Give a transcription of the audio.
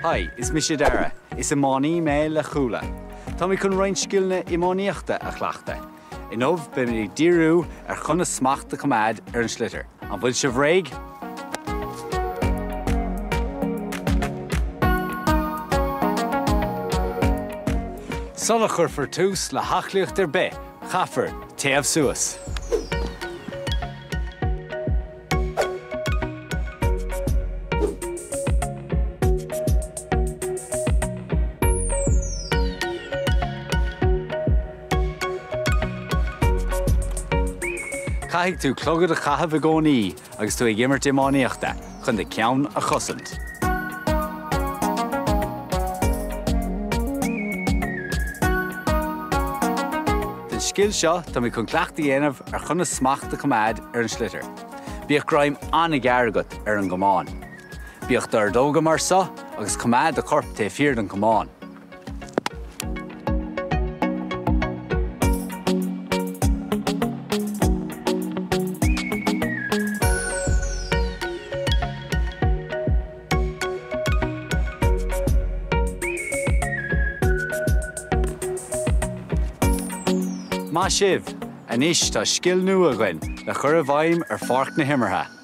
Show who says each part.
Speaker 1: Hi, is mise Dara. Is iománaí mé le Cuala. Táimid chun roinnt scileanna iománaíochta a chleachtadh. Inniu beimid ag díriú ar chonas smacht a choimeád ar an sliotar. An bhfuil sibh réidh? Sula chuirfear tús le haclaíocht ar bith, caithfear téamh suas. Caithfidh tú clogad a chaitheamh i gcónaí agus tú ag imirt iománaíochta chun do cheann a chosaint. Don scil seo, táimid chun cleachtadh a dhéanamh ar chonas smacht a choimeád ar an sliotar. Bíodh greim an-ghearr agat ar an gcamán. Bíodh d'ordóga mar so agus coimeád do chorp taobh thiar den chamán. Maith sibh! Anois tá scil nua againn le cur i bhfeidhm ar pháirc na himeartha.